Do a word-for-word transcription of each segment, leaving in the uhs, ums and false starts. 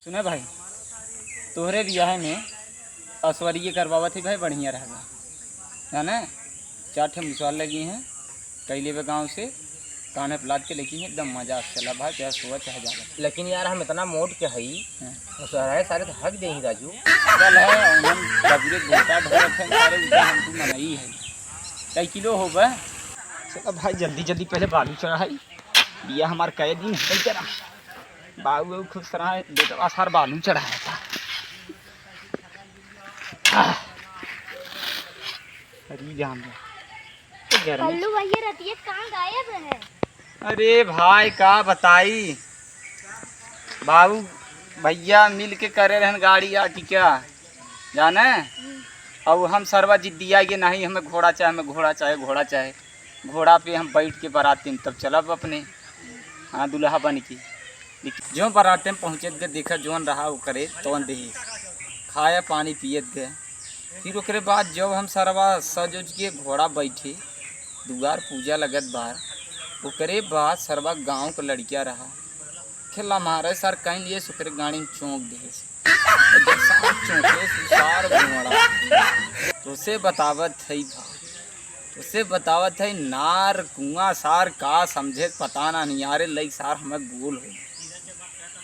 सुने भाई, तोहरे बियाह में असवरिये करवावत ही भाई, बढ़िया रहेगा, जाने? चार ठे मुसहर लगी हैं, कैले बे गाँव से, कान्हे पे लाद के लेके एकदम मजा से चला भाई, चाहे सोवा चाहे जागा। लेकिन यार, हम इतना मोट के हई, हाँ। मुसहर है सारे तो हक देही राजू। चल है, हम बबुरे गोटा ढोलक हैं, सारे उल्टा हम तू मनई है। कई किलो हो बे? चला भाई, जल्दी जल्दी पहले बालू चढ़ाई, बियाह हमार कई दिन है, चला। बाबू, बाबू खुश रहा, बेटवा सार बालू चढ़ाया था। आह, अरे जान दे। तो गर्मी। कल्लू भैया रतिया कहाँ गायब है? अरे भाई, का बताई, बाबू भैया मिल के करे रहन गाड़ी आटिका, जाने? हम्म। अब हम सरवा जिद्दिया के नहीं, हमें घोड़ा चाहे, हमें घोड़ा चाहे, घोड़ा चाहे। घोड़ा पे हम बैठ के बरात में तब चलब अपने, हाँ, दुल्हा बन के। लेकिन जो बराते में पहुँचत गए, देखा जौन रहा ओकरे तौन देहे, खाया पानी पियत गए। फिर ओकरे बाद जब हम सरवा सज उज के घोड़ा बैठे, दुआर पूजा लगत बार, ओकरे बाद सरवा गाँव का लड़किया रहा, खेला मारे सर कहीं लिए ओकरे गाड़ी में चौंक देहे। जब सार चौंके से सार घोड़ा, तो से बतावत है भाई, तो से बतावत है नार कुआं सार का समझे पता ना नहीं, अरे लई सार हमें गोल हो।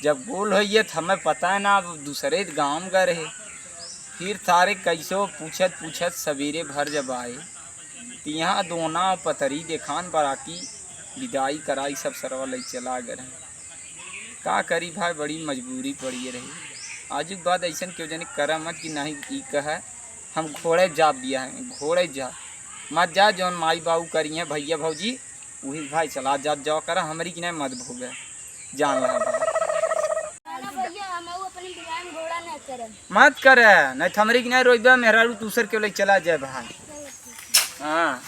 जब गोल होइए तो हमें पता है ना, अब दूसरे गांव गए रहे। फिर सारे कैसो पूछत पूछत सवेरे भर जब आए, तो यहाँ दोना पतरी देखान बराती विदाई कराई, सब सरवा लई चला गए रहे। का करी भाई, बड़ी मजबूरी पड़ी रही। आजू के बाद ऐसन केहू जने करा मत कि नहीं ई कहे हम घोड़े जाब बियाह है, घोड़े जा मत जा, जौन माई बाबू करी हैं भैया भौजी, वही भाई चला जात जाओ करा, हमरी की नहीं मत भोगे, जान रहा भाई। ना भैया, हम अपने बियाह में घोड़ा ना करब। मत करे, नहीं तो हमरी की नहीं रोइबे, मेहरारू दूसर के ले चला जाए भाई। हाँ।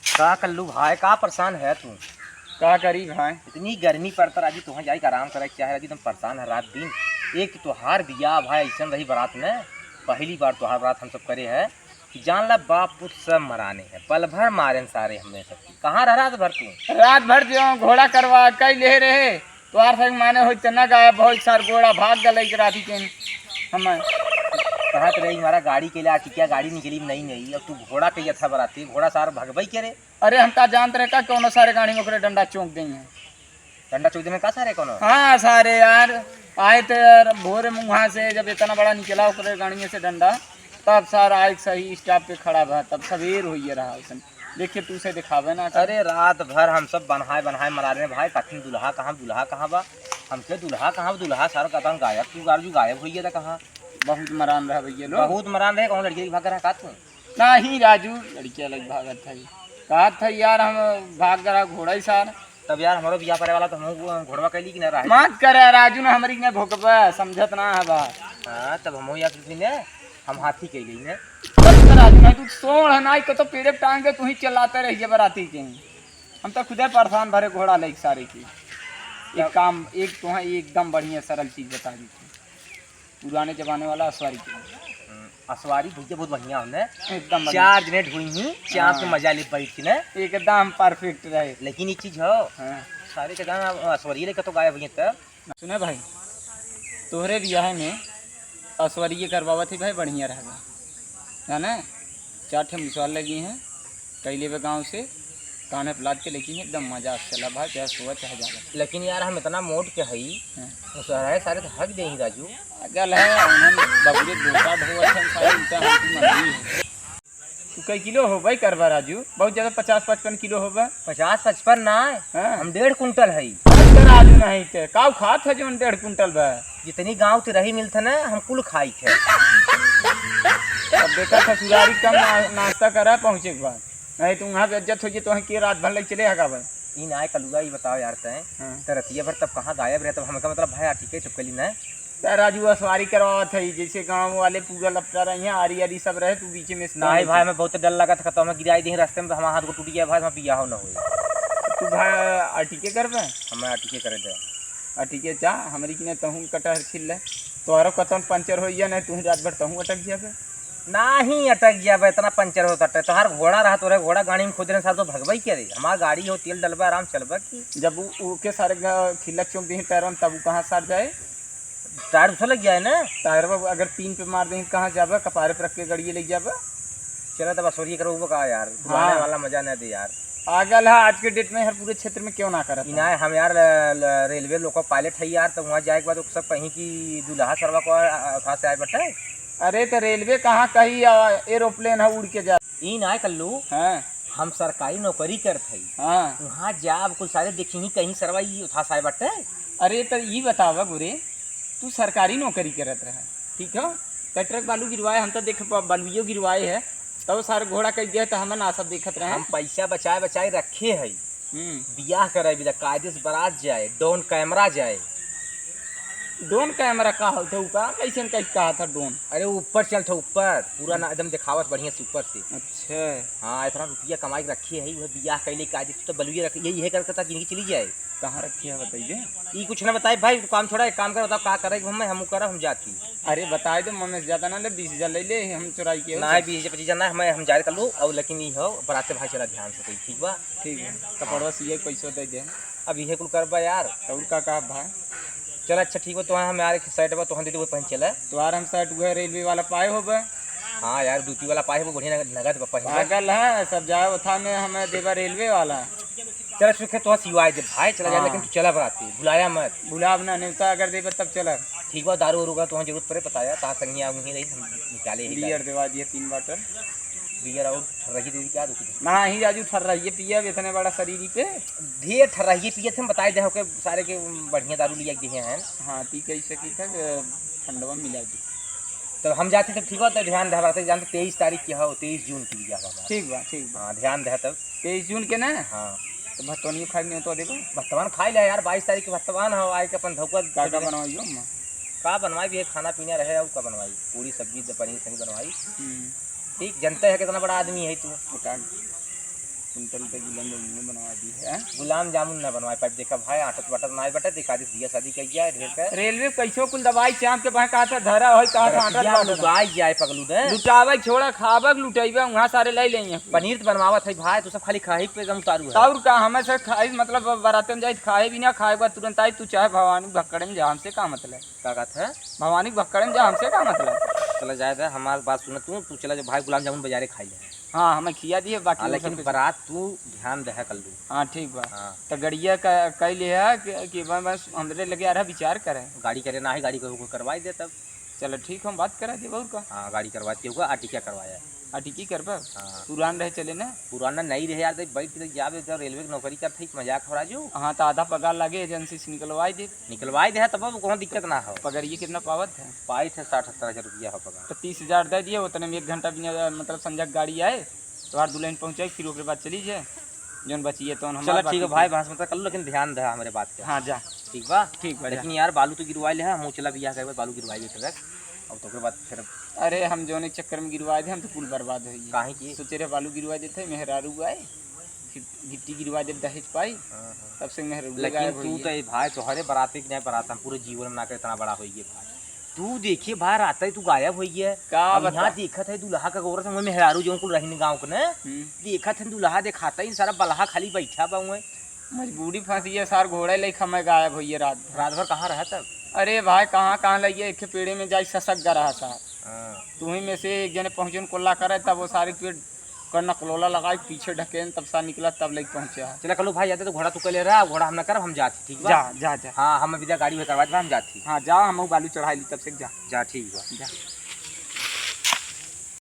का कल्लू भाई, का परेशान है तू? का करी भाई? इतनी गर्मी पड़ता राजू, तुहाँ जाए के आराम करे के चाहे राजू, तुम परेशान है रात दिन। एक तो तोहार बियाह भाई ऐसन रही बारात में, पहली बार तोहार बारात हम सब करे है कि जान ला बाप पुत सब मराने हैं, पल भर मारे न सारे हमने सब। कहाँ रह रात भर तू? रात भर जो घोड़ा करवा कई ले रहे, तोहार संग माने होई त ना गायब होई, सार घोड़ा भाग गल एक राती के। हम कहत रही हमारा गाड़ी के लिए आटिकिया गाड़ी निकली नहीं, नहीं, अब तू घोड़ा के यथा बराती, घोड़ा सार भगबई के रे। अरे हम का जानत रहे का कौनो सारे गाड़ी में ओकरे डंडा चौंक देई हैं। डंडा चौंक देई में का सारे कौनो? हाँ सारे यार, आए तो यार भोरे में वहाँ से जब इतना बड़ा निकला ओकरे गाड़ी में से डंडा, तब सार आए सही स्टॉप पे खड़ा भा, तब सवेर होइए रहा उसने। देखिए, तू से दिखावे ना। अरे, रात भर हम सब बन्हाए, बन्हाए मरा रहे भाई, कथिन दुल्हा कहाँ, दुल्हा कहाँ बा? हमके दुल्हा कहाँ बा? दुल्हा सारा कतन गायब, तू गारू गायब होइए था कहाँ? बहुत मरान रहा भैया लोग। बहुत मरान रहे, कौन लड़की भाग रहा का तू? नहीं राजू, लड़की अलग भागत है। कहत है यार, हम भाग रहा घोड़ा ही सार। तब यार, हमरो बियाह पड़े वाला तो हम घोड़वा कैली कि ना रहे। मत करे राजू, ना हमरी ने भोकबा, समझत ना है बात। हाँ, तब हम यार तुझी ने हम हाथी कह गई ने। बस कर आज नहीं, तू सोण है ना, को तो पीड़े टांग के तू ही चिल्लाते रहिए बराती के। हम तो खुदे परेशान भरे घोड़ा लेके सारे की। एक काम, एक तो है एकदम बढ़िया सरल चीज बता दी थी। पुराने जमाने वाला असवारी के। हम्म, असवारी भैया बहुत बढ़िया होने। एकदम बढ़िया। चार जने ढोई ही, चार के हाँ। मजा ले बैठ के ना। एकदम परफेक्ट रहे। लेकिन एक चीज हो, हाँ। सारे के गाना असवारी लेके तो गायब हुई तब। सुने भाई, तोहरे बियाह में असवरिये करवावत ही भाई, बढ़िया रहेगा, जाने? चार ठे मुसहर लगी हैं, कैले बे गाँव से, कान्हे पे लाद के लेकिन एकदम मजा से चला भाई, चाहे सोवा चाहे जागा। लेकिन यार, हम इतना मोट के हई, हाँ। मुसहर है सारे तो हक दे ही राजू। पागल है, उन्हन बबुरे गोटा ढोवत हैं, सारे उल्टा हमको मनई है। तू कई किलो होबे करबा राजू? बहुत ज्यादा, पचास पचपन किलो होबे। पचास पचपन ना है, हाँ। हम डेढ़ कुंटल हई। अरे राजू नहीं ते, काऊ खात है जोन डेढ़ कुंटल बा? जितनी गाँव ते रही मिलत है ना, हम कुल खाई थे। अब बेटा ससुरारी कम ना-, नाश्ता करा पहुँचे के बाद, नहीं तो वहाँ बेइज्जत हो जाए, तो वहाँ के रात भर लग चले हगा भाई। ई ना है कलुआ, ई बताओ यार तैं, हाँ। त रतिया भर तब कहाँ गायब रहे? तब हमका मतलब भाई आटिके चुपकली ना। त राजू असवारी करवावत है, जैसे गाँव वाले पूरा लपटा रहे हैं, आरी आरी सब रहे, तू बीच में से नहीं भाई, हमें बहुत डर लगा था, तो हमें गिराई दे रास्ते में, तो हमारा हाथ को टूट गया भाई, हमारा बियाह न होए। तू भाई आटिके करबे? हमें आटिके करे दे। आटिके जा, हमरी किने तहूँ कटहर छील ले, तोहरो कतौन पंचर हो या नहीं, तू ही रात भर तहूँ अटक जाबे। नाही अटक जाबे, इतना पंचर होत अटे। तोहार घोड़ा रहा, तोरे घोड़ा गाड़ी में खोद रहे, सार तो भगबई के रे। हमार गाड़ी हो, तेल डलबा, आराम चलबा की। जब उ, उके सारे ग-, खिल्ला चौंक देही टायरवा में, तब उ कहाँ सार जाए? टायर दूसरा लग जाए ना। टायरवा अगर तीन पे मार देही, कहाँ जाबे? कपारे पर रख के गड़िए ले जाबे। चला तब असोरिये करो, वो का यार, हाँ। बुलाने वाला मजा ना दे यार। पागल है, आज के डेट में हर पूरे क्षेत्र में क्यों ना करत ई है? ना हम यार, ल-, ल-, रेलवे लोको पायलट है यार, तो वहाँ जाए के बाद सब कहीं कि दूल्हा सरवा को, आ, आ, उठा से आए बटे। अरे, तो रेलवे कहाँ कहीं, आ, एरोप्लेन है उड़ के जा। ई ना कल्लू, हाँ। हम सरकारी नौकरी करत हई। हाँ। वहाँ जाब कुल सारे देखी ही कहीं सरवा ई उठा साए बाटे। अरे, तो ई बतावा गोरे, तू सरकारी नौकरी करत रहा, ठीक है? कटरक बालू गिरवाए, हम तो देख ब-, बलुइयो गिरवाए है, तब सारे घोड़ा कह दिया तो हमन आशा देखत रहे। हम पैसा बचाए बचाए रखे हई। हम्म। बियाह करे बिना कायदे से बारात जाए, ड्रोन कैमरा जाए। ड्रोन कैमरा का होत है? ऊ का, कैसन कह कहा था ड्रोन? अरे ऊपर चलत है, ऊपर पूरा ना एकदम देखावत बढ़िया से ऊपर से। अच्छा। हाँ, इतना रुपया कमाई के रखे है, वह बियाह कैले कायदे से तो बलुए रखे, यही है करके जिंदगी चली जाए। कहाँ रखे है बताइए? ई कुछ ना बताए भाई, काम छोड़ा, एक काम कर, बताओ का करे हम, हम करब, हम जाती। अरे बताए दे, मम्मी से ज्यादा ना ले, बीस हजार ले ले, हम चुराई के। ना, बीस हजार पच्चीस हजार ना, हम, हम जाए कर लू, और लेकिन ई हो, बराते भाई चला ध्यान से, ठीक बा? ठीक है, कपड़वा सिए के पैसो दे दे। अब इहे कुल करबा यार। और का कहब भाई? चल अच्छा ठीक बा, तोहार हम यार एक शर्ट बा, तोहन दे देबो, पहन चला। तोहार हम शर्ट उहे रेलवे वाला पाए होबे। हाँ यार, ड्यूटी वाला पाए होबे, बढ़िया नग-, नगद बा, पहन ले। पागल है, सब जाए ओथा में हमें देबा रेलवे वाला। चला सुखे, तोहार सिवाय दे भाई, चला जा, हाँ। लेकिन तू चला बराती, भुलाया मत। भुलाब ना, नेवता अगर देबे तब चला। ठीक बा, दारू उरू का तोहार जरूरत पड़े, बताया, तोहार संगी आऊंगी रही, हम निकाले ही बियर दारू। देवा दिए तीन बाटल। बियर और ठर्रही दे दी क्या दो तीन? ना ही राजू, ठर्रही पिया, इतने बड़ा शरीर ही पे। ढेर ठर्रही पिए थे, हम बताए दे होके सारे के बढ़िया दारू लिया के दिए हैं। हाँ, ती कैसे की था, ठंडवा मिला दी। तो हम जाते तब ठीक बा, तो ध्यान दे, बात जानते तेईस तारीख के हो, तेईस जून की बियाह बा हमार। ठीक बा, ठीक बा। हाँ, ध्यान दे तब। तेईस जून के ना? हाँ। तो भतवनियो खाए नहीं तो देखो। भतवान खाई ले यार, बाईस तारीख के भतवान हो, आए के अपन धौका का का बनवाइयो अम्मा? का बनवाई भी है, खाना पीना रहे और का बनवाई, पूरी सब्जी द-, पनीर सनी बनवाई। हम्म। ठीक, जनते है कितना बड़ा आदमी है तू। बता, कुंटल पे गुलाब जामुन बनवा दी है। गुलाब जामुन ना बनवाए पाइप, देखा भाई, आटत बाटत ना बटे, देखा दिस बिया शादी कई जाए ढेर के। रेलवे कैसो कुल दवाई चाप के बहा कहा था धरा होई, कहा था आटत बाटत। लुटाई जाए पगलू दे। लुटावे छोड़ा, खावे के लुटाइबे, वहाँ सारे ले लेंगे। पनीर तो बनवावत है भाई, तू सब खाली खाही पे एकदम उतारू है। और का, हमें से खाई, मतलब, बराते में जाई, खाए भी ना, खाए के बाद तुरंत आई, तू चाहे भवानी भक्कड़ में जा, हमसे का मतलब? का कहत है? भवानी भक्कड़ में जा, हमसे का मतलब? चला जाए दे, हमार बात सुन तू, तू चला जा भाई, गुलाब जामुन बाजारे खाई ले। हाँ, हमें खिया दिए, बाकी हाँ, वो लेकिन सब कुछ बारात तू ध्यान दे कर लू। हाँ, ठीक बा। हाँ। तो गड़िया का, कह लिया कि, कि बस, बस हमरे लगे आ रहा विचार करे। गाड़ी करे ना है, गाड़ी को, को करवाई दे तब। चलो ठीक, हम बात करा देब, और का? हाँ, गाड़ी करवा के होगा, आर्टिका करवाया। आर्टिकी करबा? हाँ। पुरान रहे चले ना? पुराना नहीं रहे यार, देख बैठ के जाबे, जब रेलवे की नौकरी करते ही मजाक हो राजू। हाँ, तो आधा पगार लागे, एजेंसी से निकलवाई दे। निकलवाई दे, तब अब कोनो दिक्कत ना हो। पगरिये कितना पावत है? पाई थे साठ सत्तर हजार रुपया हो पगार। तो तीस हजार दे दिए, उतने में एक घंटा बिना, मतलब, संजय के गाड़ी आए, तोहार दुल्हन पहुँचाई, फिर ओकरे बाद चली जाए, जौन बचिए तौन हमार चला, ठीक है बाकी भाई, के। बहस मत कर लो, लेकिन ध्यान दे हमरे बात पे। हाँ, जा। ठीक बा? ठीक बा, जा। लेकिन यार, बालू तो गिरवाई ले, हम चला बियाह के बाद बालू गिरवाई के बाद, और तो ओकरे बाद फिर अरे, हम जौन एक चक्कर में गिरवाए दे, हम तो कुल बर्बाद हो गए। काहे की? सोचे रहे बालू गिरवाए देते, मेहरारू आए, फिर गिट्टी गिरवा दे, दहेज पाई, हाँ, हाँ। तब से मेहरारू लेकिन गायब तू होइए। तो ए भाई, तोहरे बराती के नहीं बरात, हम पूरे जीवन में ना के इतना बड़ा होइए भाई। तू देखिए भाई, रात ही तू गायब होइए। का अब बता? यहाँ देखत है दुल्हा का गोरस में मेहरारू जो कुल रहिन गाँव के ना, हम्म। देखत है दुल्हा देखाता ही सारा बलहा खाली बैठा बा हुए। मजबूरी फंसी है सार, घोड़े लेखा मैं गायब होइए रात भर। रात भर कहाँ रहा तब? अरे भाई, कहाँ, कहाँ लइए, एक पेड़े में जाई ससक गा रहा सार। हाँ। तू ही में से एक जने पहुँचन कोल्ला करे, तब वो सारे पेड़ कर नकलोला लगाई, पीछे ढकेन, तब सार निकला, तब लेके पहुँचा। चला कल्लू भाई, जाते तो घोड़ा तू कर ले रहा, घोड़ा हम ना करब, हम जाते, ठीक बा? जा, जा, जा। हाँ, हम अभी जा गाड़ी में करवा दे, हम जाते। हाँ, जा, हम बालू चढ़ाई ली, तब से जा। जा, ठीक बा। जा।